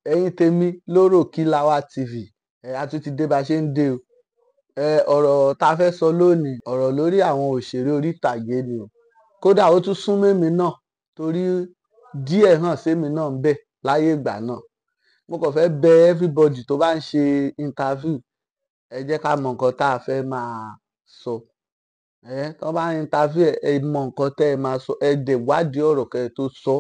Ẹ̀yin tèmi lórí Òkìláwá TV, ẹ a tún ti dé bá a ṣe ń dé o. Ẹ ọ̀rọ̀ tá a fẹ́ sọ lónìí, ọ̀rọ̀ lórí àwọn òṣèré orí ìtàgé ni o. Kódà ó tún sún mẹ́mi náà torí díẹ̀ hàn sémi náà ń bẹ láyé ìgbà náà. Mo kàn fẹ́ bẹ everybody tó bá ń ṣe interview, ẹ jẹ́ ká mọ nǹkan tá a fẹ́ máa sọ. Ẹ tó bá ń interview ẹ, ẹ mọ nǹkan tẹ́ ẹ máa sọ, ẹ dẹ̀ wádìí ọ̀rọ̀ kẹ́ ẹ tó sọ.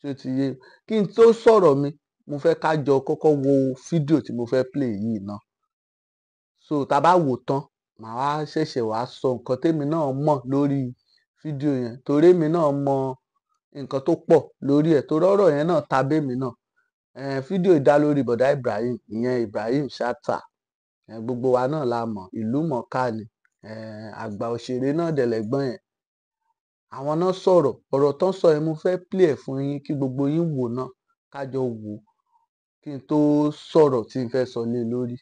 Ṣé ó ti yé? Kí n tó sọ̀rọ̀ mi, mo fẹ́ ká jọ kọ́kọ́ wo fídíò tí mo fẹ́ play yìí náà. So tá a bá wò tán, màá wá ṣẹ̀ṣẹ̀ wá sọ nǹkan tèmi náà mọ̀ lórí fídíò yẹn, torí èmi náà mọ nǹkan tó pọ̀ lórí ẹ̀, torí ọ̀rọ̀ yẹn náà ta bémi náà. Fídíò dá lórí bọ̀dá Ibrahim, ìyẹn Ibrahim Chatta. Gbogbo wa náà la mọ̀, ìlú mọ̀ọ́ká ni. Àgbà òṣèré náà dẹ̀ lẹ̀gbọ́n yẹn. Àwọn náà sọ̀rọ̀, ọ̀rọ̀ tán sọ yẹn mo fẹ́ play ẹ̀ fún yín kí gbogbo yín wò náà, ká jọ wò ó kí n tó sọ̀rọ̀ tí n fẹ́ sọ lé lórí.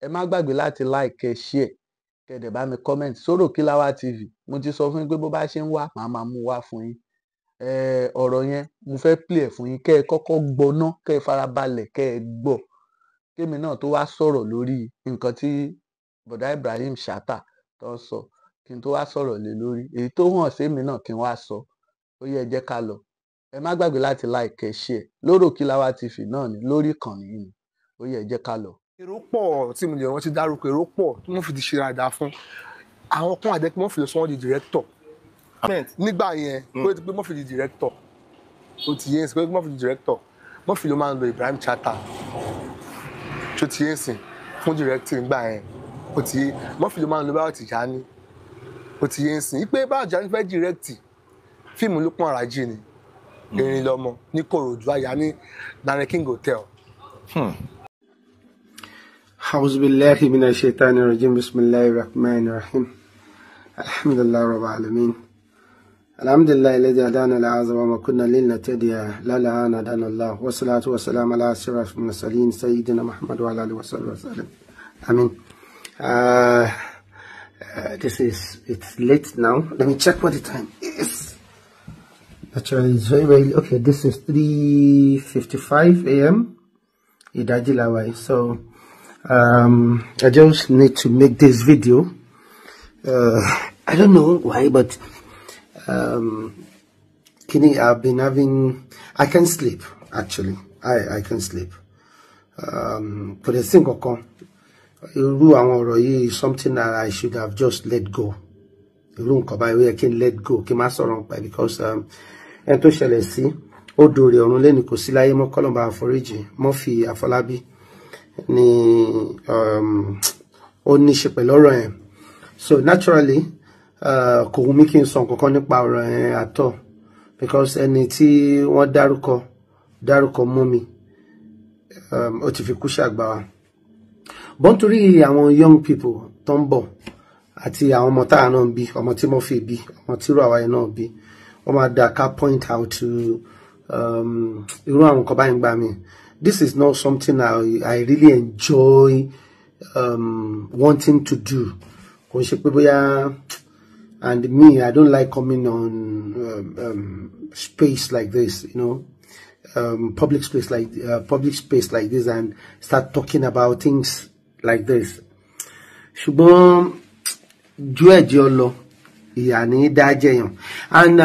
Ẹ má gbàgbé láti like, kẹ́ share, kẹ́ dẹ̀ bá mi comment sórí Òkìláwá TV. Mo ti sọ fún yín pé bó bá ṣe ń wá, màá máa mú wá fún yín. Ọ̀rọ̀ yẹn mo fẹ́ play ẹ̀ fún yín kẹ́ ẹ kọ́kọ́ gbọ́ ná, kẹ́ ẹ farabalẹ̀ kẹ́ ẹ gbọ́. Kémi náà tó wá sọ̀rọ̀ lórí nǹkan tí bọ̀dá Ibrahim Chatta tó ń sọ, kí n tó wá sọ̀rọ̀ lé lórí. Èyí tó hàn sémi náà kí n wá sọ. Ó yẹ ẹ jẹ́ ká lọ. Ẹ má gbàgbé láti like, kẹ́ share lórí Òkìláwá TV náà ni, lórí ìkànnì yìí ni. Ó yẹ ẹ jẹ́ ká lọ. Èrò pọ̀ tí mo lè rántí dárúkọ, èrò pọ̀ tí wọ́n fi ti ṣe dáadáa fún àwọn kan àjẹ́ pé wọ́n fi lè sọ wọ́n di director nígbà yẹn, kó tó pé wọ́n fi di director, ó ti yé ń sìn pé wọ́n fi di director, wọ́n fi ló máa ń lo Ibrahim Chatta tó ti yé ń sìn fún directing nígbà yẹn, ó ti yé wọ́n fi ló máa ń lo Báyọ̀ Tìjání, ó ti yé ń sìn pé Báyọ̀ Tìjání fẹ́ direct fíìmù Lukman Raji ni Erin Lọmọ ní Kòròdú àyà ní Lanre King Hotel. أعوذ بالله من الشيطان الرجيم بسم الله الرحمن الرحيم الحمد لله رب العالمين الحمد لله الذي هدانا لهذا وما كنا لنهتدي لولا أن هدانا الله والصلاة والسلام على أشرف المرسلين سيدنا محمد وعلى آله وصحبه وسلم آمين. This is it's late now. Let me check what the time is. Actually, it's very very okay. This is 3:55 a.m. Ìdájí la wà yìí. So I just need to make this video. I don't know why, but Kini, I've been having, I can't sleep actually. I can't sleep. Kò dẹ̀ sí nǹkan kan. Irú àwọn ọ̀rọ̀ yìí is something that I should have just let go. Irú nǹkan báyìí ó yẹ kí n let go, kí n má sọ̀rọ̀ nípa ẹ̀ because ẹni tó ṣẹlẹ̀ sí, ó dòrè ọ̀run lẹ́nu kò sí láyé mọ́, kọ́lọ́mbà àforíjì, Murphy Àfọlábí ni ó ní ṣe pẹ̀lú ọ̀rọ̀ yẹn. So naturally, kò wù mí kí n sọ nǹkan kan nípa ọ̀rọ̀ yẹn at all because ẹni tí wọ́n dárúkọ mú mi, ó ti fi kú ṣàgbà wa. Bọ́n torí àwọn young people tó ń bọ̀ àti àwọn ọmọ táà náà bí, ọmọ tí Murphy bí, ọmọ tí irú àwa yẹn náà bí, wọ́n máa dà ká point out to irú àwọn nǹkan báyìí gbà mí. This is not something I really enjoy wanting to do. Kò ń ṣe pé bóyá, and me, I don't like coming on space like this, public space like this and start talking about things like this. Ṣùgbọ́n ju ẹ̀jẹ̀ lọ, ìyà ní dájẹ́ yàn. And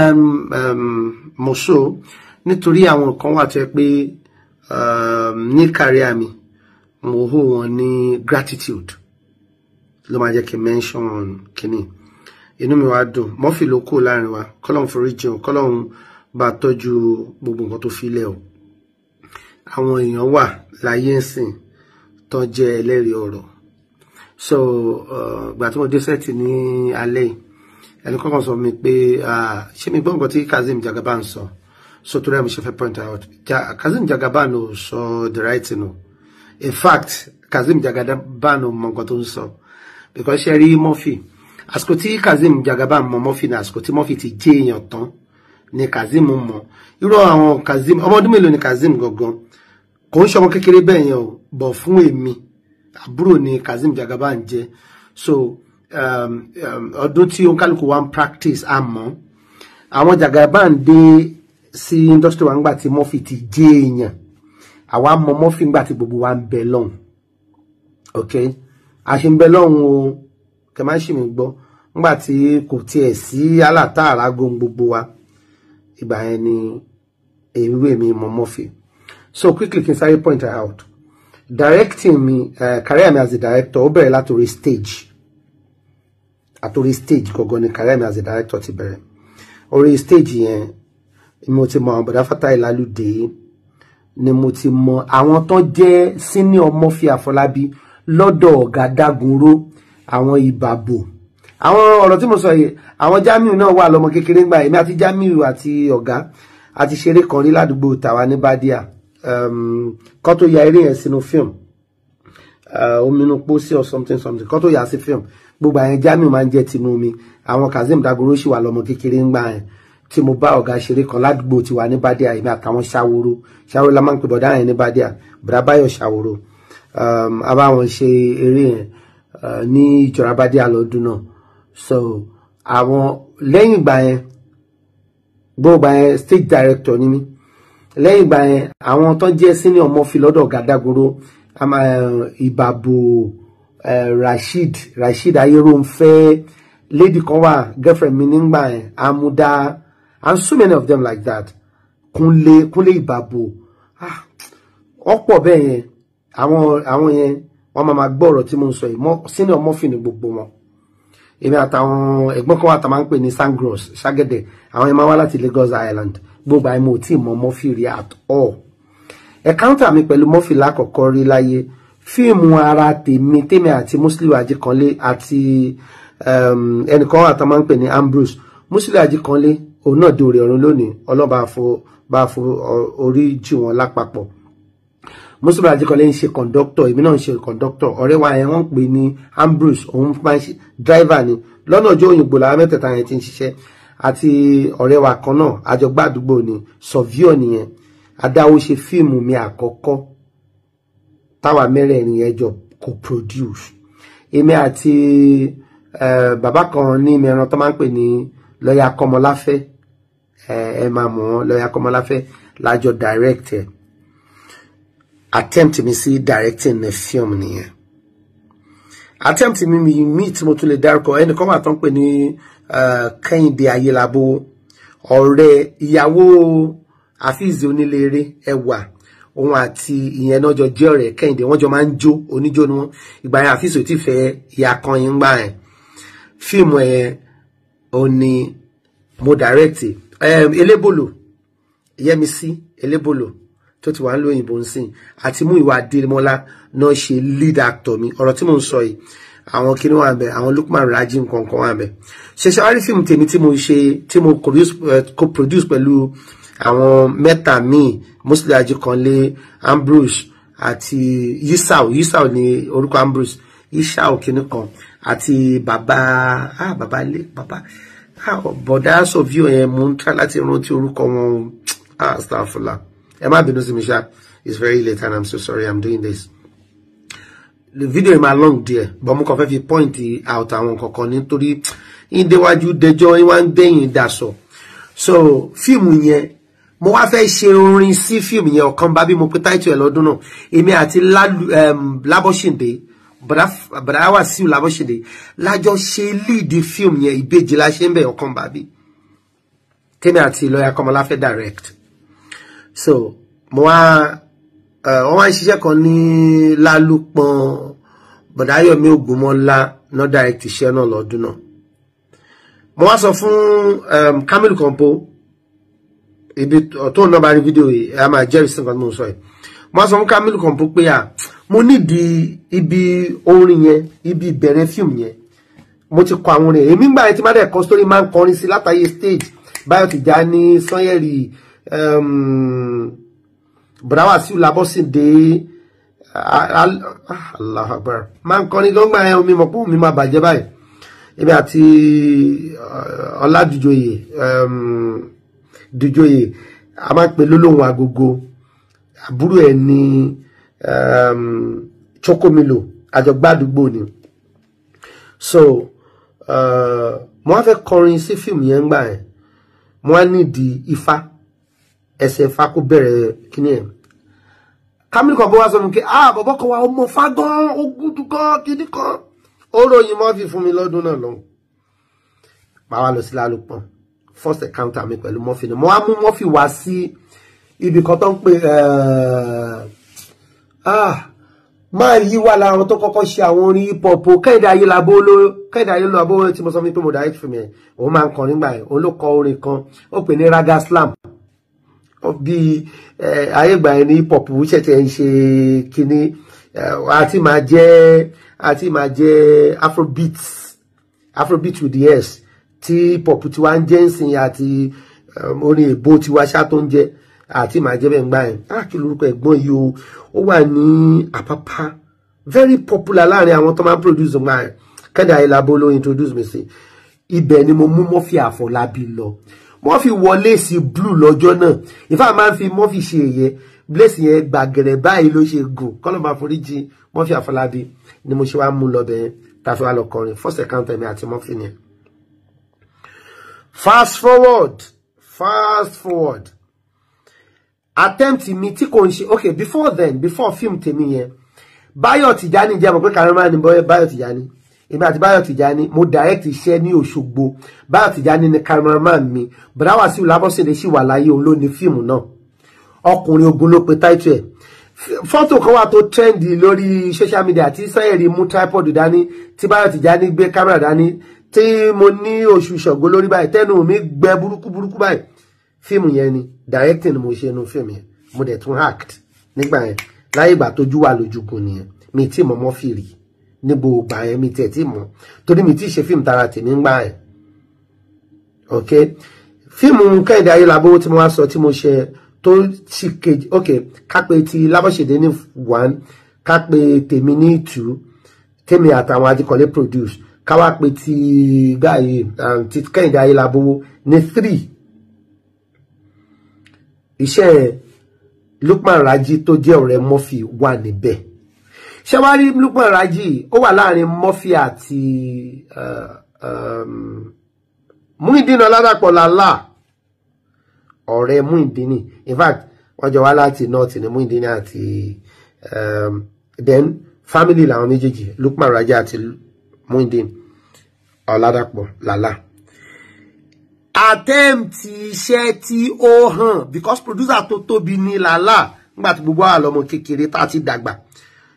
mo so nítorí àwọn kan wà tó yẹ pé ní career mi, mo hó wọn ní gratitude ló máa jẹ́ kí n mention kínní. Inú mi wá dùn, Murphy ló kù láàrin wa, kọ́lọ́hún foríjì o, kọ́lọ́hún bá tọ́jú gbogbo nǹkan tó fi lẹ̀ o. Àwọn èèyàn wà láyé ńsìn tó jẹ́ ẹlẹ́rìí ọ̀rọ̀. So ìgbà tí mo dé set ní alẹ́ yìí, ẹnì kọ́kọ́ sọ mi pé ṣé mi gbọ́ nǹkan tí Kazeem Jagaban sọ? So torí ẹ̀ mo ṣe fẹ́ point out, Kazeem Jagaban ò sọ the right thing o. In fact, Kazeem Jagaban ò mọ nǹkan tó ń sọ because ṣe rí Murphy, àsìkò tí Kazeem Jagaban mọ Murphy ní àsìkò tí Murphy ti jẹ́ èèyàn tán ni Kazeem mọ. Irú àwọn Kazeem, ọmọ ọdún mélòó ni Kazeem gangan? Kò ń ṣọmọ kékeré bẹ́ẹ̀ yẹn o, bọ̀ fún èmi àbúrò ni Kazeem Jagaban jẹ́. So ọdún tí oníkálukú wa ń practice, àmọ́ àwọn Jagaban dé sí industry wa ńgbà tí Murphy ti jẹ́ èèyàn. Àwa mọ Murphy ńgbà tí gbogbo wa ń bẹ lọ́hùn. Ok, a ṣe ń bẹ lọ́hùn o, kẹ má ṣì mí gbọ́. Ńgbà tí kò tiẹ̀ sí alátàárá gohun gbogbo wa, ìgbà yẹn ni èmi mọ Murphy. So quickly kí n sáré point out directing mi, career mi as a director ó bẹ̀rẹ̀ látòrí stage. Àtòrí stage gangan ni career mi as a director ti bẹ̀rẹ̀. Orí stage yẹn mo ti mọ àwọn Bọ̀dá Fatai Lálùdé, ni mo ti mọ àwọn tó jẹ́ senior Murphy Àfọlábí lọ́dọ̀ ọ̀gá Dágunró, àwọn Ìbàbò. Àwọn ọ̀rọ̀ tí mo sọ yìí, àwọn Jamiu náà wà lọ́mọ kékeré ńgbà. Èmi àti Jamiu àti ọ̀gá àti ṣeré kan rí ládùúgbò tàwa ní Bádíà, kó tó ya eré yẹn sínú fíìmù, Ominú Pósí or something something, kó tó yà sí fíìmù. Gbogbo àyẹn Jamiu máa ń jẹ́ tinú mi. Àwọn Kazeem Dagoro sì wà lọ́mọ kékeré ńgbà yẹn tí mo bá ọ̀gá ṣeré kan ládùúgbò tiwa ní Bádíà. Èmi àtàwọn Ṣàwòrò, Ṣàwòrò la máa ń pè bọ̀dá yẹn ní Bádíà, Bọ̀dá Báyọ̀ Ṣàwòrò, a bá wọn ṣe eré yẹn ní ìjọra Bádíà lọ́dún náà. So àwọn lẹ́yìn ìgbà yẹn, gbogbo yẹn stage director ni mí. Lẹ́yìn ìgbà yẹn, àwọn tó jẹ́ senior Murphy lọ́dọ̀ ọ̀gá Dágunró, Ìbàbò, Rasheed Ayérónfẹ́, lady kan wà, girlfriend mi nígbà yẹn, Amuda, and so many of them like that. Kúnlé Ìbàbò, ọ̀pọ̀ bẹ́ẹ̀ yẹn. Àwọn yẹn wọ́n máa gbọ́ ọ̀rọ̀ tí mo ń sọ yìí. Senior Murphy ni gbogbo wọn. Èmi àtàwọn ẹ̀gbọ́n kan wà tá máa ń pè ní Sangros Ṣàgẹ̀dẹ̀, àwọn yẹn máa wá láti Lagos Island. Gbogbo àìmọ̀ ò tí ì mọ Murphy rí at all. Encounter mi pẹ̀lú Murphy lákọ̀ọ́kọ́ rí láyé, fíìmù ara tèmi tèmi àti Musiliu Ajíkanlé àti ẹnìkan wà tá máa ń pè ní Ambrose. Musiliu Ajíkanlé òun náà dòrè ọ̀run lónìí, ọlọ́ba bá fo orí jì wọ́n lápapọ̀. Musiliu Ajíkanlé ń ṣe conductor, èmi náà ń ṣe conductor. Ọ̀rẹ́ wa yẹn wọ́n ń pè ní Ambrose, òun máa ń ṣe driver ni lọ́nà ọjọ́ òyìnbó làwọn mẹ́tẹ̀ẹ̀ta yẹn ti ń ṣiṣẹ́. Àti ọ̀rẹ́ wa kan náà àjọgbá àdúgbò ni, Sọ̀víọ̀ nìyẹn. Adáwó ṣe fíìmù mi àkọ́kọ́ táwa mẹ́rẹ̀ẹ̀rin yẹn jọ co-produce. Èmi àti bàbá kan ní mẹ́ran tó máa ń pè ní lọ́yà Kọ́mọláfẹ́, ẹ máa mọ̀ wọ́n, lọ́yà Kọ́mọláfẹ́ lájọ direct ẹ̀. Attempt mi sí directing ní fíìmù nìyẹn. Attempt mi tí mo tún lè dárúkọ, ẹnìkan wà tó ń pè ní Kẹ́hìndé Ayélabó, ọ̀rẹ́ ìyàwó Àfíìsì Oníléré ẹwà, òun àti ìyẹn náà jọ jẹ́ ọ̀rẹ́ Kẹ́hìndé, wọ́n jọ máa ń jó, oníjó ni wọ́n. Ìgbà yẹn Àfíìsì ò tí fẹ́ ìyá kan yín gbà yẹn. Fíìmù ẹ̀ ò ní mo direct. Elébòlò, Yẹ́misí Elébòlò tó ti wà ń lo òyìnbó ń sìn, àti Múyìwá Adémọ́lá náà ṣe lead actor mi. Ọ̀rọ̀ tí mò ń sọ yìí, àwọn kíní wà bẹ, àwọn Lukman Raji nǹkan wà bẹ. Ṣẹṣẹ wá rí fíìmù tèmi tí mo ṣe, tí mo co-produce pẹ̀lú àwọn mẹ́ta míì, Musiliu Ajíkanlé, Ambrose àti Yisau. Yisau ni orúkọ Ambrose, Yisau kíní kan, àti bàbá bàbá ilé bàbá bọ̀dá Sọ̀víọ̀ yẹn, mo ń try láti rántí orúkọ wọn. Astaghfirullah, ẹ má bínú sí mi ṣá, it's very late and I'm so sorry I'm doing this. The video ma long díẹ̀, but mo kàn fẹ́ fi point out àwọn kankan nítorí ìdéwájú dẹjọ́ ìwà ń dẹ̀yìn dasọ. So fíìmù yẹn mo wá fẹ́ ṣe orin sí fíìmù yẹn, ọ̀kan bá bí mo pé táìtù ẹ̀ lọ́dún náà. Èmi àti Lábọ́ṣìndé, Bọ̀dá Wàsíù Lábọ́ṣìndé lájọ ṣe lead fíìmù yẹn, ìbejì la ṣe ń bẹ̀, ọ̀kan bá bí tèmi àti lọ́yà Kọ́mọláfẹ́ direct. So mo wá wọ́n wá ń ṣiṣẹ́ kan ní Lálùpọ̀n, Bọ̀dá Yọ̀mí Ògúnmọ́lá náà direct iṣẹ́ náà lọ́dún náà. Mo wá sọ fún Kamilu Kompo, ibi tó náà bá rí fídíò yìí a máa jẹ́rìí sí nǹkan tí mo sọ yìí. Mo wá sọ fún Kamilu Kompo pé mo nídìí ibi orin yẹn, ibi ìbẹ̀rẹ̀ fíìmù yẹn, mo ti kọ àwọn orin èmi gbà yẹn tí má dẹ̀ kọ story máa ń kọrin sí látàyè stage, Báyọ̀ Tìjání, Sanyẹ̀rì, Bọ̀dá Wàsíù Lábọ́sìndé, Allahu Akbar, máa ń kọrin gbọ́ngbà yẹn, omi mọ̀ pé omi máa bàjẹ́ báyìí. Èmi àti Ọládùjoyè Dùjoyè a máa ń pè lólóhùn agogo, àbúrò ẹ̀ ní Chokomilo, àjọgbádùgbò ni. So mo wá fẹ́ kọrin sí fíìmù yẹn gbà yẹn, mo wá nídìí ifá, ẹsẹ̀ ifá kó bẹ̀rẹ̀ kíní ẹ̀. Kamilu Kọ̀ǹbó wá sọ fún mi pé ah bọ̀bọ̀ kan wà ọmọ fagán ó gúdú gan kíní kan. Ó ròyìn Murphy fún mi lọ́dún náà lọ́hùn. Màá wá lọ sí Lálùpọ̀n, first encounter mi pẹ̀lú Murphy ni mo wá mú Murphy wá sí ibì kan tó ń pè máa yí wà lára àwọn tó kọ́kọ́ ṣe àwọn orin hip hop. Kẹ́hìndé Ayélabó ló Kẹ́hìndé Ayélabó tí mo sọ fún mi pé mo direct fún mi ẹ̀, òun máa ń kọ nígbà yẹn. Òun ló kọ orin kan, ó pè ní Raga Slam. Bí ayégbà yẹn ní hip hop ṣẹ̀ṣẹ̀ ń ṣe kínní, àti máa jẹ́ afrobeat, afrobeat with the s, tí hip hop ti wá ń jẹ́ ńsìn àti orin èbó tiwa ṣá tó ń jẹ́ àti màá jẹ́ bẹ́ẹ̀ ń gbà yẹn. Ah, kí lorúkọ ẹ̀gbọ́n yìí o? Ó wà ní Àpápá, very popular láàrin àwọn tó máa ń produce gbà yẹn. Kẹ́hìndé Ayélabó ló introduce mi sí. Ibẹ̀ ni mo mú Murphy Àfọlábí lọ. Murphy wọ lace blue lọ́jọ́ náà. Ìfá máa ń fi Murphy ṣe ẹ̀yẹ, lace yẹn gbàgẹ̀rẹ̀ báyìí ló ṣe gùn. Kọ́lọ́ máa foríjì Murphy Àfọlábí. Ni mo ṣe wá mú lọ bẹ̀yẹn tá a fi wá lọ kọrin. First encounter mi àti Murphy nìyẹn. Fast forward, fast forward, attempt mi tí kò ń ṣe, okay, before then, before film tèmi yẹn, Báyọ̀ Tìjání jẹ́ mọ̀ pé cameraman ni Báyọ̀ Tìjání. Èmi àti Báyọ̀ Tìjání, mo direct iṣẹ́ ní Òṣogbo. Báyọ̀ Tìjání ni cameraman mi. Bọ̀dá Wàsíù Lábọ́sẹ̀dé sì wà láyé, òun ló ní fíìmù náà. Ọkùnrin Ogun ló pe title ẹ̀. Fọ́tò kan wà tó trend lórí social media tí Sanyẹ̀rì mú tripod dání, tí Báyọ̀ Tìjání gbé camera dání, tí mo ní oṣù Ṣàngó lórí báyìí, tẹ́nu mi gbẹ burúkú burúkú báyìí. Fíìmù yẹn ni directing ni mo ṣe inú fíìmù yẹn. Mo dẹ̀ tún act nígbà yẹn. Láyé ìgbà tójú wà lójúgun nìyẹn. Mi tí mọ̀ mọ́ fìrì ní gbogbo ìgbà yẹn, mi tiẹ̀ tí mọ̀ torí mi tí ṣe fíìmù tara tèmi ń gbà yẹn. Ok, fíìmù Kẹ́hìndé Ayélabó tí mo wá sọ tí mo ṣe tó ti kejì, ok, kápẹ́ ti Lábọ̀ṣèdé ní one, kápẹ́ tèmi ní two, tèmi àtàwọn Adikọ̀lé produce, káwá pé ti gbáyé ti Kẹ́hìndé Ayélabó ní three. Iṣẹ́ Lukman Raji tó jẹ́ ọ̀rẹ́ Murphy wà níbẹ̀. Ṣé wàá rí Lukman Raji, ó wà láàrin Murphy àti Muyideen Ọládàpọ̀ Lálá, ọ̀rẹ́ Muyideen. In fact, wọ́n jọ wá láti north ní Muyideen àti then family làwọn méjèèjì, Lukman Raji àti Muyideen Ọládàpọ̀ Lálá. Attempt iṣẹ́ tí ó hàn, because producer tó tóbi ní Lálá nígbà tí gbogbo àwọn ọmọ kékeré tá a ti dàgbà,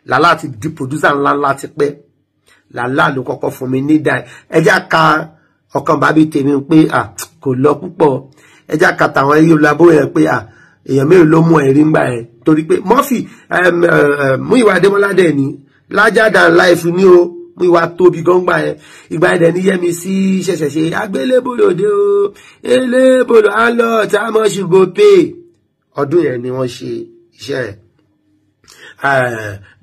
Lálá ti di producer ńláńlá ti pẹ́. Lálá ló kọ́kọ́ fún mi ní dá ẹjá ka ọkàn bàbí tèmi pé à kò lọ púpọ̀, ẹjá ka tàwọn ẹyẹ olùlàbó yẹn pé à èèyàn mélòó ló mú ẹ̀rí ńgbà yẹn, torí pé Murphy, Múyìwá Adémọ́lá dẹ̀ ní larger than life ní o. Múyìwá tóbi gọ́ngbà yẹn. Ìgbà yẹn dẹ̀ ní Yẹ́mi sí ṣẹ̀ṣẹ̀ ṣe agbélébòlòdé o, elébòlò alọ́ tá a mọ̀ ṣùgbọ́n pé ọdún yẹn ni wọ́n ṣe iṣẹ́ ẹ̀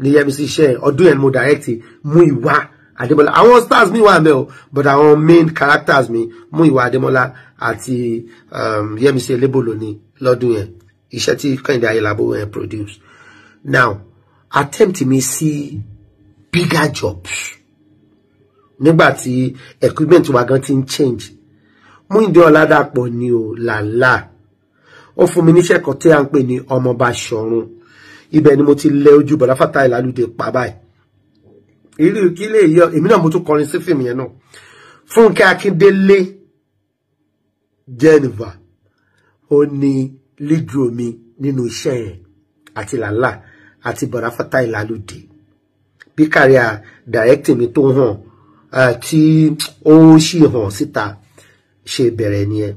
ní Yẹ́mi sí iṣẹ́ ọdún yẹn ni mo direct Múyìwá Adémọ́lá. Àwọn stars mi wà mẹ́ o, but àwọn main characters mi, Múyìwá Adémọ́lá àti Yẹ́misí Elébòlò ní lọ́dún yẹn, iṣẹ́ tí Kẹ́hìndé Ayélabó yẹn produce. Now, attempt mi sí bigger jobs, nígbà tí equipment wa gan ti ń change, Muyideen Ọládàpọ̀ ni o. Làlá ó fún mi níṣẹ́ kan tí a ń pè ní Ọmọọba Ṣọ̀run. Ibẹ̀ ni mo ti lẹ ojú Bọ̀dá Fatai Lálùdé pa báyìí. Irú kí lè yọ èmi náà, mo tún kọrin sí fíìmù yẹn náà. Fúnkẹ́ Akíndélé Jennifer ó ní lead role mi nínú iṣẹ́ yẹn, àti Làlá àti Bọ̀dá Fatai Lálùdé. Bí career directing mi tó hàn tí ó sì hàn síta ṣe bẹ̀rẹ̀ nìyẹn.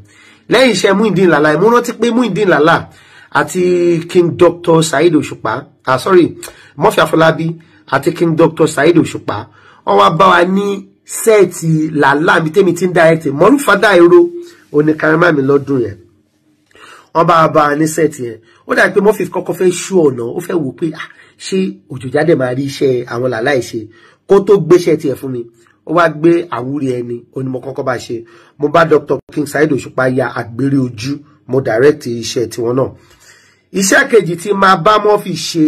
Lẹ́yìn iṣẹ́ Muyideen Làlá, mo rántí pé Muyideen Làlá àti King Dr. Saheed Òṣùpá, ah sorry, Murphy Àfọlábí àti King Dr. Saheed Òṣùpá, wọ́n wá bá wa ní set Làlá mi tẹ́mi tí ń direct. Mọ́rúfádà èrò oníkarimá mi lọ́dún yẹn, wọ́n bá wa bá wa ní set yẹn. Ó dàbí pé Murphy kọ́kọ́ fẹ́ ṣú ọ̀nà, ó fẹ́ wò pé ah, ṣé Òjòjáde máa rí iṣẹ́ àwọn Làlá ẹ̀ ṣe kó tó gbéṣẹ́ tiẹ̀ fún mi. Ó wá gbé àwúrí ẹni onímọ̀ kọ́kọ́ bá ṣe. Mo bá Dr. King Saheed Òṣùpá ya àgbèrè ojú, mo direct iṣẹ́ tiwọn náà. Iṣẹ́ kejì tí máa bá Murphy ṣe,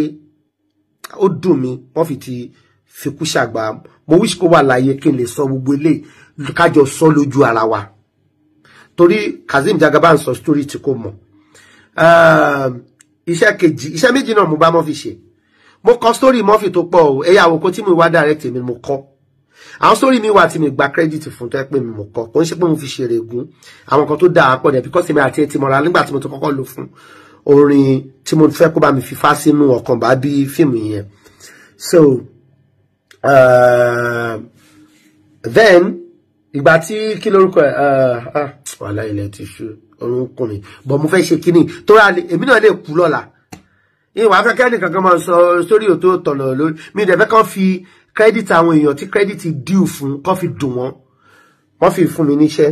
ó dùn mí, Murphy ti fikú ṣàgbà. Mo wish kó wà láyé kí n lè sọ gbogbo eléyìí, kájọ sọ lójú ara wa, torí Kazeem Jagaban sọ story tí kò mọ̀. Iṣẹ́ kejì, iṣẹ́ méjì náà mo bá Murphy ṣe. Mo kọ story Murphy tó pọ̀ o. Ẹ̀yà àwòkọ́ tí mo wá direct mi mo kọ. Àwọn story mi wà tí mi gba credit fún tó yẹ pé mi mo kọ. Kò ń ṣe pé mo fi ṣeré gún. Àwọn kan tó dáa pọ̀ dẹ̀ because èmi àti ẹ ti mọ̀ra nígbà tí mo ti kọ́kọ́ lò fún orin tí mo fẹ́ kó bá mi fífá sínú ọkàn bá bí fíìmù yẹn. So then ìgbà tí kí lórúkọ ẹ wàhálà ilẹ̀ ti ṣú orúnkún mi, but mo fẹ́ ṣe kíní tó rà èmi náà lè kú lọ́la. Ìwà afẹ́kẹ́ nìkan kan máa sọ sórí òtó tọ̀nà lórí mi dẹ̀ fẹ́ kàn fi credit àwọn èèyàn tí credit due fún kàn fi dùn wọ́n. Wọ́n fi fún mi níṣẹ́.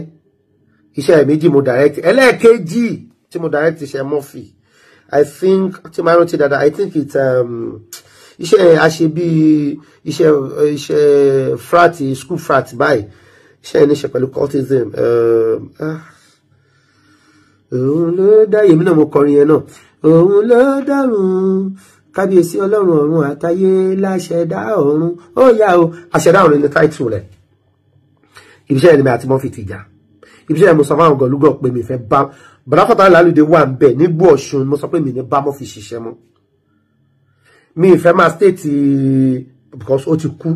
Iṣẹ́ méjì mo direct. Ẹlẹ́ẹ̀kejì tí mo direct iṣẹ́ Murphy, I think tí máa rántí dáadáa, I think it iṣẹ́ àṣe bí iṣẹ́ frat, school frat báyìí. Iṣẹ́ níṣe pẹ̀lú cultism. Òun ló dá èmi náà mo kọrin yẹn náà. Òun ló dárun kábíyèsí ọlọ́run ọ̀run àtayé láṣẹ̀dá ọ̀run. Ó yá o, àṣẹ̀dá ọ̀run ni title rẹ̀. Ibiṣẹ́ ẹni mi àti Murphy ti jà. Ibiṣẹ́ mo sọ fún àwọn gọ̀lúgọ̀ pé mi fẹ́ bá Bọ̀dá Fatai Lálùdé wà ń bẹ̀ nígbò Ọ̀ṣun. Mo sọ pé mi ní bá Murphy ṣiṣẹ́ mọ́. Mi ìfẹ́ máa state because ó ti kú.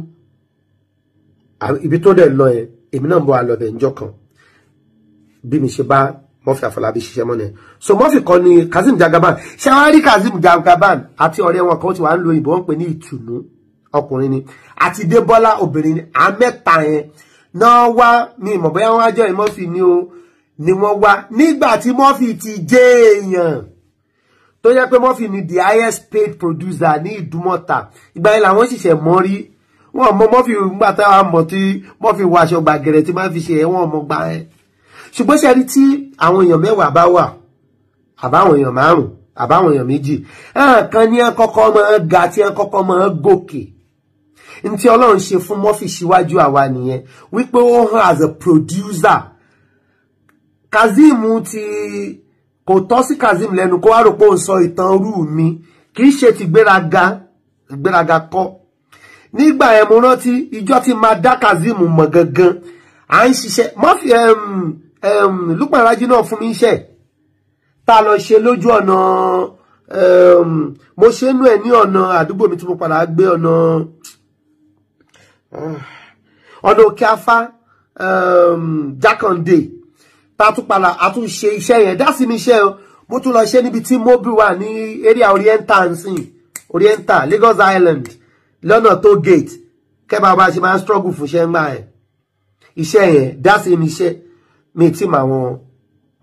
Ibi tó dẹ̀ lọ yẹn, èmi náà ń bọ̀ àlọ́bẹ̀ ńjọ́ kan. Bí mi ṣe bá Murphy Àfọlábí ṣiṣẹ́ mọ́ ni. So Murphy kọ́ ni Kazeem Jagaban. Ṣé wàá rí Kazeem Jagaban àti ọ̀rẹ́ wọn kan tí wàá ń lo ìbọn ń pè ní Ìtùnú, ọkùnrin ni, àti Débọ́lá obìnrin ni. Àmẹ́ta yẹn náà wá mi mọ̀ bóyá wọ́n á jọ Murphy ni o ni wọ́n wá nígbà tí Murphy ti jẹ́ èèyàn tó yẹ pé Murphy ni the highest paid producer ní Ìdúmọ̀tà. Ìgbà yẹn làwọn ṣiṣẹ́ mọ́ rí. Wọ́n mọ Murphy nígbà táwọn mọ̀ tí Murphy wọ aṣọ gbàgẹ̀rẹ̀ tí máa ń fi ṣe ẹ̀wọ̀n ọmọ gbà ẹ́. Ṣùgbọ́n ṣe rí tí àwọn èèyàn mẹ́wàá bá wà, àbáwọn èèyàn márùn-ún, àbáwọn èèyàn méjì, kan ní ẹ kọ́kọ́ máa ga tí ẹ kọ́kọ́ máa gòkè. N tí Ọlọ́run ṣe fún Murphy síwájú àwa nìyẹn, wípé ó hàn as a producer. Kazeem ti kò tọ́ sí Kazeem lẹ́nu kó wá rò pé ó ń sọ ìtàn rú mi, kì í ṣe ti gbéraga, gbéraga kọ́. Nígbà yẹn mo rántí ìjọ́ tí máa dá Kazeem mọ̀ gangan, à ń ṣiṣẹ́ Murphy Lukman Raji náà fún mi iṣẹ́ tá a lọ ṣe lójú ọ̀nà. Mo ṣe nú ẹ̀ ní ọ̀nà àdúgbò mi tí mo padà gbé ọ̀nà Òkè Afá, Jákàndé, tá a tún padà a tún ṣe iṣẹ́ yẹn dá sí mi iṣẹ́ o. Mo tún lọ ṣe níbi tí Mobil wà ní area Oriental nsìn, Oriental Lagos Island lọ́nà toll gate. Kẹ́bàá bá ṣe máa ń struggle fún iṣẹ́ ńgbà yẹn. Iṣẹ́ yẹn dá sí mi iṣẹ́ mi ti mọ àwọn,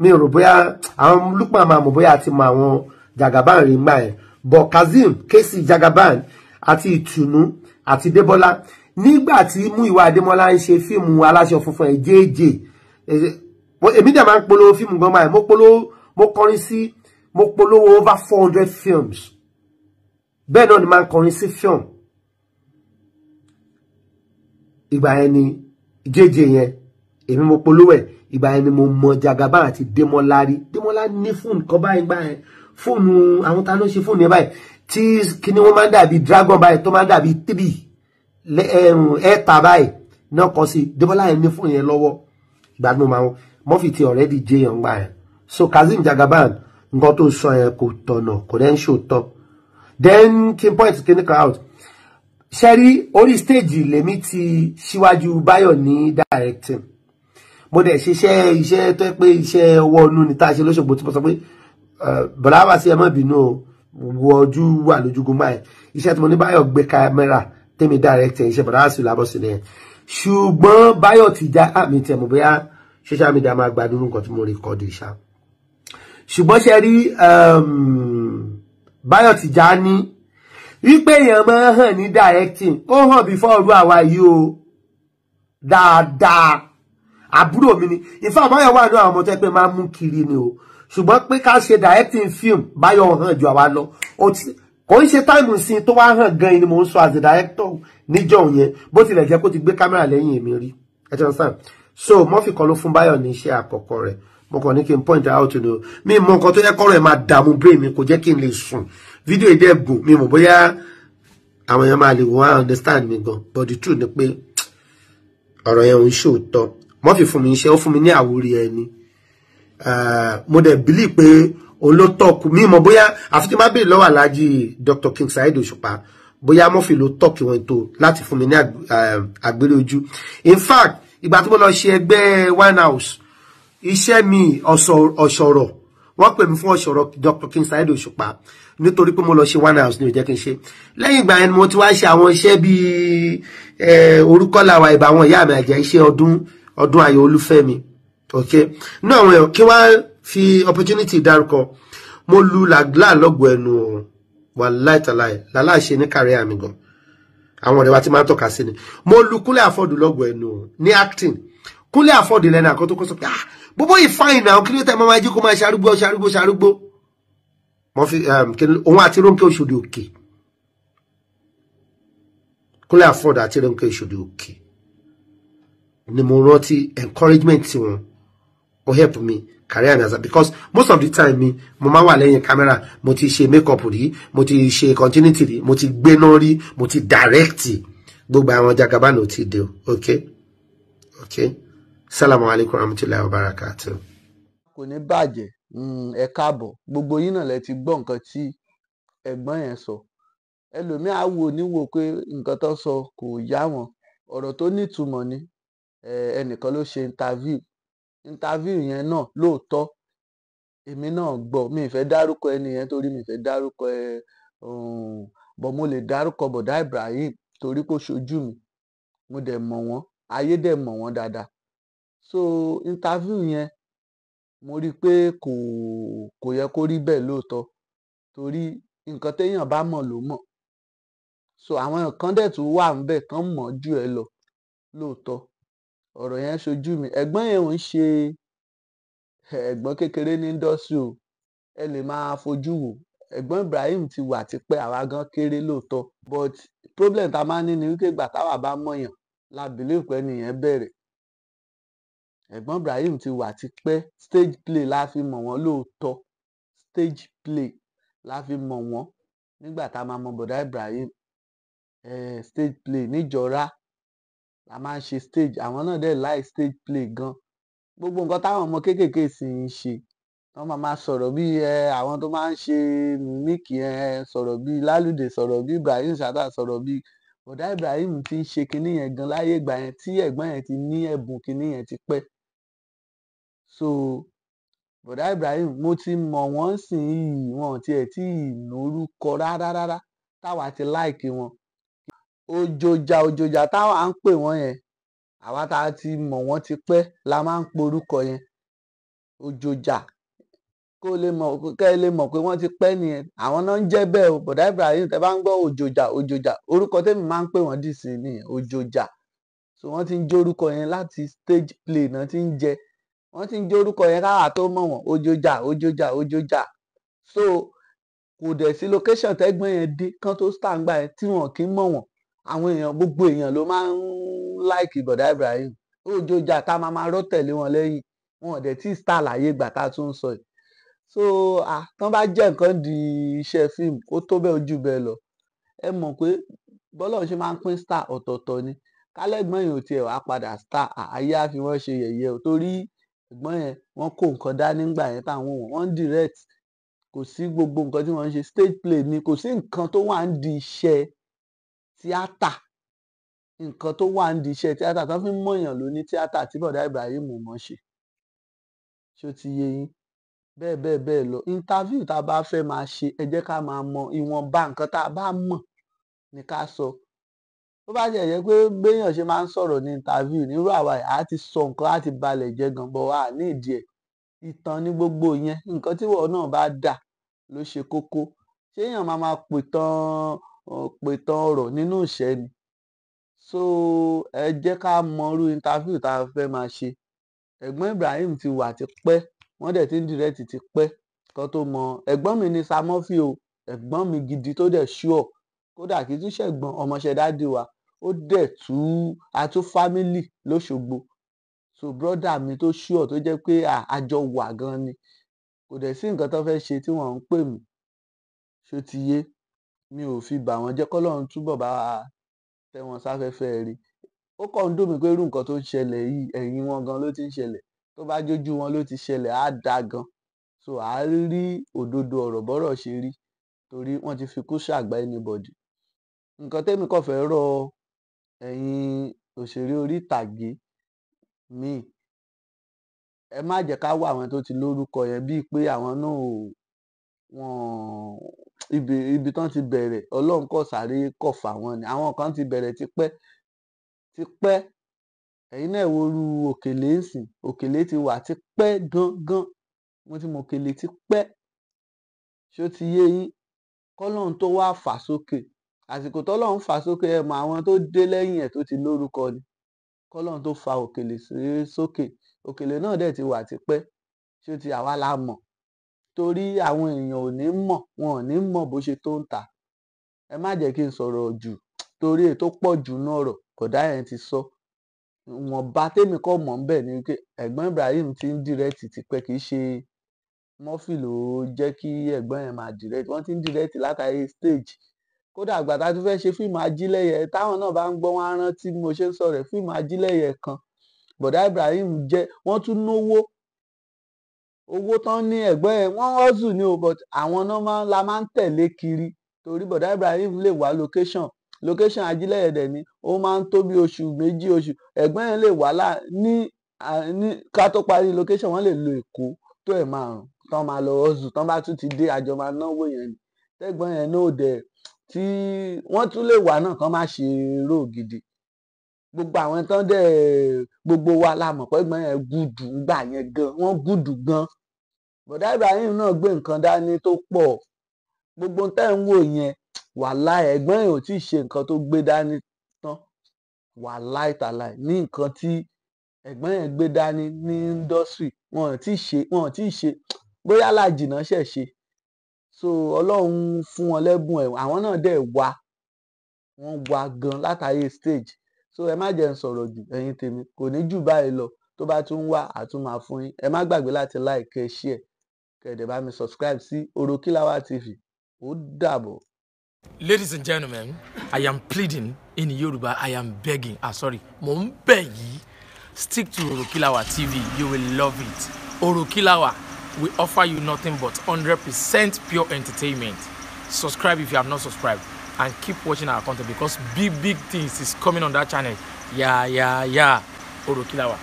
mi rò bóyá àwọn Lukman máa mọ̀ bóyá àti mọ àwọn Jagaban rí ńgbà yẹn. But Kazeem KC Jagaban àti Ìtùnú àti Débọ́lá nígbà tí Múyìwá Adémọ́lá ń ṣe fíìmù aláṣọ funfun ẹ̀ jẹ́ẹ́jẹ́, èmi dẹ̀ máa ń polówó fíìmù gan báyìí. Mo polówó, mo kọrin sí, mo polówó over 400 films. Bẹ́ẹ̀ náà ni máa ń kọrin sí film. Ìgbà yẹn ni jẹ́ẹ́jẹ́ yẹn èmi mo polówó ẹ̀. Ìgbà yẹn ni mo mọ Jagaban àti Démọ́lá rí. Démọ́lá ní fóònù kan báyìí gbà yẹn, fóònù àwọn ta ló ṣe fóònù yẹn báyìí tí kíní wọn máa ń dàbí dragon báyìí tó máa ń dàbí 3 ẹ̀ẹ́ta báyìí náà kọ sí. Démọ́lá yẹn ní fóònù yẹn lọ́wọ́. Ìgbà tí mo máa Murphy ti already jẹ́ yẹn gbà yẹn. So Kazeem Jagaban nǹkan tó sọ yẹn kò tọ̀nà, kò dẹ́ ń ṣòótọ́. Then kí n point kíní kan out. Ṣe rí orí stage lèmi ti síwájú Báyọ̀ ní directing. Mo dẹ̀ ṣiṣẹ́ iṣẹ́ tó pé iṣẹ́ ọwọ́ inú ni tá a ṣe lóṣogbo tí mo sọ pé bọ̀dá wá sí ẹ má bínú o, wo ojú wà lójúgun báyìí. Iṣẹ́ tí mo ní Báyọ̀ gbé kámẹ́rà tèmi directing iṣẹ́ bọ̀dá wá sí làbọ̀ sílẹ̀ yẹn. Ṣùgbọ́n Báyọ̀ ti já àmì tẹ̀ mọ̀ bóyá social media máa gbádùn nǹkan tí mo record ṣá. Ṣùgbọ́n ṣe rí Báyọ̀ ti já ní wípé èèyàn máa hàn ní directing, ó hàn before ọdún àwa yìí o dáadáa. Àbúrò mi ni ìfá Báyọ̀ wà ní àwọn ọmọ tó yẹ pé máa ń mú kiri ni o. Ṣùgbọ́n pé ká ṣe directing film, Báyọ̀ hàn ju àwa lọ. Kò ń ṣe táìmù sí tó wá hàn gan ni mò ń sọ as a director níjọ́ yẹn, bó tilẹ̀ jẹ́ kó ti gbé kámẹ́rà lẹ́yìn èmi rí. Ẹ ti understand? So Murphy kan ló fún Báyọ̀ ní iṣẹ́ àkọ́kọ́ rẹ̀. Mo kàn ní kí n point out ni o. Mi mọ nǹkan tó yẹ kọ́rọ̀ ẹ̀ máa dààmú brain mi, kò jẹ́ kí n lè sùn. Fídíò ìdẹ́ gùn, mi mọ̀ bóyá àwọn èèyàn máa lè wọ́n understand mi gan, but the truth ni pé ọ̀rọ̀ yẹn ò ń ṣòótọ́. Murphy fún mi iṣẹ́, ó fún mi ní àwúrí ẹni. Mo dẹ̀ believe pé Òun ló tọ́kù mí mọ̀ bóyá àfi tí má bèèrè lọ́wọ́ Alhaji Dr. King Saheed Òṣùpá bóyá Murphy ló tọ́kì wọn tó láti fún mi ní àgbèrè ojú. In fact, ìgbà tí mo lọ ṣe ẹgbẹ́ Wine House, iṣẹ́ mi ọ̀ṣọ̀rọ̀, wọ́n pè mí fún ọ̀ṣọ̀rọ̀ Dr. King Saheed Òṣùpá nítorí pé mo lọ ṣe Wine House ní ó jẹ́ kí n ṣe. Lẹ́yìn ìgbà yẹn ni mo ti wá ṣe àwọn iṣẹ́ bíi orúkọ làwà ìbá àwọn ìyá mi àjẹ́, iṣẹ́ ọdún ọdún ayọ̀ olúfẹ́mi. Ok, ní àwọn èèyàn kí wọ́n fi opportunity dárúkọ, mo lu làgbà lọ́gọ̀ ẹnu o, wàláì tàláì làlá ṣe ní career mi gan, àwọn ọ̀rẹ́ wa ti máa ń tọ́ka sí ni. Mo lu Kúnlé Afọ́dù lọ́gọ̀ ẹnu o ní acting. Kúnlé Afọ́dù lẹ́nu àkọ́tó kó sọ pé, "Ah, bóbó yìí fine náà, kí ló tẹ́ máa jí kó máa ṣarúgbó ṣarúgbó ṣarúgbó?" Mo fi òun àti Rónkẹ́ Òṣòdì Òkè, Kúnlé Afọ́dù àti Rónkẹ́ Òṣòdì Òkè ni mo rántí encouragement tí wọn ó help me career mi as a, because most of the time mi mo máa wà lẹ́yìn camera. Mo ti ṣe make up rí, mo ti ṣe continuity rí, mo ti gbéná rí, mo ti direct. Gbogbo àwọn jagabano ti dé o. Ok, salamu alaykum rahmatulahi wa barakatuh. Kò ní bàjẹ́. Ẹ káàbọ̀, gbogbo yín náà lẹ ti gbọ́ nǹkan tí ẹ̀gbọ́n yẹn sọ. Ẹlòmíì á wò níwò pé nǹkan tó sọ kò yá wọn. Ọ̀rọ̀ tó nítumọ̀ ni. Ẹnìkan ló ṣe interview yẹn náà lóòótọ́, èmi náà gbọ́. Mi ì fẹ́ dárúkọ ẹni yẹn torí mi ì fẹ́ dárúkọ ẹ bọ̀, mo lè dárúkọ bọ̀dá Ibrahim torí kó ṣojú mi, mo dẹ̀ mọ̀ wọ́n, ayé dẹ̀ mọ̀ wọ́n dáadáa. So interview yẹn, mo rí i pé kò yẹ kó rí bẹ́ẹ̀ lóòótọ́, torí nǹkan téèyàn bá mọ̀ ló mọ̀. So àwọn kan dẹ̀ tún wà ńbẹ̀ tán mọ̀ jù ẹ lọ lóòótọ́. Ọ̀rọ̀ yẹn ṣojú mi. Ẹ̀gbọ́n yẹn ò ń ṣe ẹ̀gbọ́n kékeré ní industry o, ẹ lè máa fojú wò. Ẹ̀gbọ́n Ibrahim ti wà tipẹ́, àwa gan kéré lóòótọ́, but problem tá a máa ń ní ni wípé ìgbà táwa bá mọ̀yàn la believe pé ẹnìyẹn bẹ̀rẹ̀. Ẹ̀gbọ́n Ibrahim ti wà tipẹ́, stage play la fi mọ̀ wọ́n lóòótọ́, stage play la fi mọ̀ wọ́n nígbà tá a máa mọ bọ̀dá Ibrahim. Stage play níjọra la máa ń ṣe stage, àwọn náà dẹ̀ like stage play gan. Gbogbo nǹkan táwọn ọmọ kéékèèké sì ń ṣe, wọ́n máa máa sọ̀rọ̀ bí àwọn tó máa ń ṣe mímíkì, sọ̀rọ̀ bí Lálùdé, sọ̀rọ̀ bí Ibrahim Chatta, sọ̀rọ̀ bí bọ̀dá Ibrahim ti ń ṣe kinní yẹn gan láyé ìgbà yẹn tí ẹ̀gbọ́n yẹn ti ní ẹ̀bùn kinní yẹn ti pẹ́. So bọ̀dá Ibrahim, mo ti mọ̀ wọ́n sìn yìí, wọn ò tiẹ̀ tí ì lórúkọ rárá rárá táwa ti like wọn. Òjòjà òjòjà táwa ń pè wọ́n yẹn, àwa tá a ti mọ̀ wọ́n ti pẹ́ la máa ń porúkọ yẹn òjòjà, kó lè mọ̀, kẹ́ ẹ lè mọ̀ pé wọ́n ti pẹ́ nìyẹn. Àwọn náà ń jẹ́ bẹ́ẹ̀ o. Bọ̀dá Ibrahim, tẹ́ bá ń gbọ́ òjòjà òjòjà, orúkọ tẹ́mi máa ń pè wọ́n dì sí nìyẹn, òjòjà. So wọ́n ti ń jórúkọ yẹn láti stage play náà ti ń jẹ, wọ́n ti ń jórúkọ yẹn káwa tó mọ̀ wọ́n, òjòjà òjòjà òjòjà. So kò dẹ̀ sí location tẹ́gbọ́n yẹn dé kán tó star ńgbà yẹn tí wọn kì í mọ̀ wọ́n. Àwọn èèyàn, gbogbo èèyàn ló máa ń like bọ̀dá Ibrahim, òjòjà tá a máa máa rọ́ tẹ̀lé wọn lẹ́yìn. Wọn ò dẹ̀ tí star láyé ìgbà tá a tún ń sọ yìí. So ah, tán bá jẹ́ nǹkan di iṣẹ́ fíìmù, ó tó bẹ́ẹ̀ ojú bẹ́ẹ̀ lọ. Ẹ mọ̀ pé bọ́lọ́run ṣe máa ń pín star ọ̀tọ̀ọ̀tọ̀ ni. Kálẹ́gbọ́n yẹn ò tiẹ̀ wá padà star, ayé á fi wọ́n ṣe yẹ̀yẹ́ o, torí ẹ̀gbọ́n yẹn wọ́n kó nǹkan dání ńgbà yẹn táwọn wò wọ́n ń direct. Kò sí gbogbo nǹkan tí wọ́n ń ṣe stage play ni, kò sí nǹkan tó wà ń di iṣẹ́ tíátà, nǹkan tó wà ń di iṣẹ́ tíátà tó fi ń mọ̀yàn ló ní tíátà tí bọ̀dá Ibrahim mọ̀ ṣe. Ṣó ti yé yín? Bẹ́ẹ̀ bẹ́ẹ̀ bẹ́ẹ̀ lọ. Interview tá a bá fẹ́ máa ṣe, ẹ jẹ́ ká máa mọ ìwọ̀nba nǹkan tá a bá mọ̀ ní ká sọ. Tó bá jẹ́ jẹ́ pé béèyàn ṣe máa ń sọ̀rọ̀ ní interview nírú àwa yìí, á ti sọ nǹkan, á ti balẹ̀ jẹ́ gan, bọ̀ wá ní ìdí ẹ̀. Ìtàn ní gbogbo yẹn, nǹkan tí ìwọ náà bá dà ló ṣe kókó. Ṣé èèyàn máa máa pìtàn ọ̀rọ̀ nínú ìṣẹ́ ni? So ẹ jẹ́ ká mọ irú interview tá a fẹ́ máa ṣe. Ẹ̀gbọ́n Ibrahim ti wà tipẹ́, wọ́n dẹ̀ ti ń direct tipẹ́ kán tó mọ. Ẹ̀gbọ́n mi ni Sam Murphy o, ẹ̀gbọ́n mi gidi tó dẹ̀ sure, kódà kì í tún ṣẹ̀gbọ́n, ọmọọṣẹ́ daddy wa, ó dẹ̀ tú atún family lóṣogbo. So brother mi tó sure tó jẹ́ pé àjọ wà gan ni, kò dẹ̀ sí nǹkan tó fẹ́ ṣe tí wọ́n ń pè mí. Ṣó ti yé? Mi ò fi bà wọ́n jẹ́, kọ́lọ́run túbọ̀ bá wa tẹ́ wọn sáfẹ́fẹ́ rí. Ó kàn ń dùn mí pé irú nǹkan tó ń ṣẹlẹ̀ yìí, ẹ̀yìn wọn gan ló ti ń ṣẹlẹ̀. Tó bá jójú wọn ló ti ṣẹlẹ̀, á dáa gan. So So à á rí òdodo ọ̀rọ̀ bọ́rọ̀ ṣe rí, torí wọ́n ti fi kú ṣàgbá anybody. Nǹkan tẹ́mi kàn fẹ́ rọ ẹ̀yin òṣèré orí ìtàgé míì, ẹ má jẹ́ ká wá àwọn tó ti lórúkọ yẹn bíi pé àwọn náà ò wọ́n ibi tán ti bẹ̀rẹ̀, Ọlọ́run kọ̀ sáré kọ̀ fà wọ́n ni. Àwọn kan ti bẹ̀rẹ̀ tipẹ́ tipẹ́. Ẹ̀yin náà wo irú Òkèlè ń sìn, Òkèlè ti wà tipẹ́ gangan, mo ti mọ Òkèlè tipẹ́. Ṣó ti yé yín? Kọ́lọ́run tó wá fà sókè, àsìkò tọ́lọ́run fà sókè, ẹ mọ àwọn tó dé lẹ́yìn ẹ̀ tó ti lórúkọ ni. Kọ́lọ́run tó fa Òkèlè sókè, Òkèlè náà dẹ̀ ti wà tipẹ́. Ṣó ti àwa la mọ̀, torí àwọn èèyàn ò ní mọ̀, wọn ò ní mọ̀ bó ṣe tó ń tà. Ẹ má jẹ́ kí n sọ̀rọ̀ jù, torí èyí tó pọ̀ jù nú ọ̀rọ̀ kọ̀dá yẹn ti sọ. Ìwọ̀nba tèmi kọ́ mọ̀ ń bẹ̀ ni pé ẹ̀gbọ́n Ibrahim ti ń dírẹ́tì tipẹ́, kì í ṣe Murphy ló jẹ́ kí ẹ̀gbọ́n yẹn máa dírẹ́tì. Wọ́n ti ń dírẹ́tì látàrí stage. Kódà àgbà tá a tún fẹ́ ṣe fíìmù Ajílẹ̀yẹ, táwọn náà bá ń gbọ́ wọn á rántí bí mo ṣe ń sọ̀rọ̀ fíìmù Ajílẹ̀yẹ kan, bọ̀dá Ibrahim jẹ́ wọ́n tún náwó owó tán ní ẹ̀gbọ́n yẹn, wọ́n hustle ni o, but àwọn náà la máa ń tẹ̀lé kiri, torí bọ̀dá Ibrahim lè wá location Ajílẹ̀yẹ dẹ̀ ni ó máa ń tó bí oṣù méjì oṣù, ẹ̀gbọ́n yẹn lè wá ní ká tó parí location, wọ́n lè lo Èkó tó ẹ̀ márùn tán máa lọ hustle, tán bá tún ti dé àjọ máa náwó yẹn ni. Tẹ́gbọ́n yẹn náà dẹ̀ tí wọ́n tún lè wà náà kán má ṣe ró gidi. Gbogbo àwọn tán dẹ̀ gbogbo wa la mọ̀ pé ẹ̀gbọ́n yẹn gùdù ńgbà yẹn gan, wọ́n gùdù gan. Bọ̀dá Ibrahim náà gbé nǹkan dání tó pọ̀. Gbogbo tẹ́ ń wò yẹn, wàláì ẹ̀gbọ́n yẹn ò tí ì ṣe nǹkan tó gbé dání tán. Wàláì tàláì ní nǹkan tí ẹ̀gbọ́n yẹn gbé dání ní industry, wọn ò tí ì ṣe, wọn ò tí ì ṣe, bóyá làjìnà ṣẹ̀ ṣe. So Ọlọ́run fún wọn lẹ́bùn ẹ̀, àwọn náà dẹ̀ wá, wọ́n wá gan látàrí stage. So ẹ má jẹ́ n sọ̀rọ̀ jù, ẹ̀yin tèmi kò ní jù báyìí lọ. Tó bá tún wá, àtún máa fún yín. Ẹ má gbàgbé láti like, kẹ́ share, kẹ́ dẹ̀ bá mi subscribe sí Orokilawa TV. Ó dàbọ̀. Ladies and gentlemen, I am pleading in Yoruba, I am begging, sorry, mo ń bẹ̀ yìí, stick to Orokilawa TV, you will love it. Orokilawa, we offer you nothing but 100% pure entertainment. Subscribe if you have not subscribed and keep watching our content because big, big things is coming on that channel. Yeah, yeah, yeah. Orokilawa.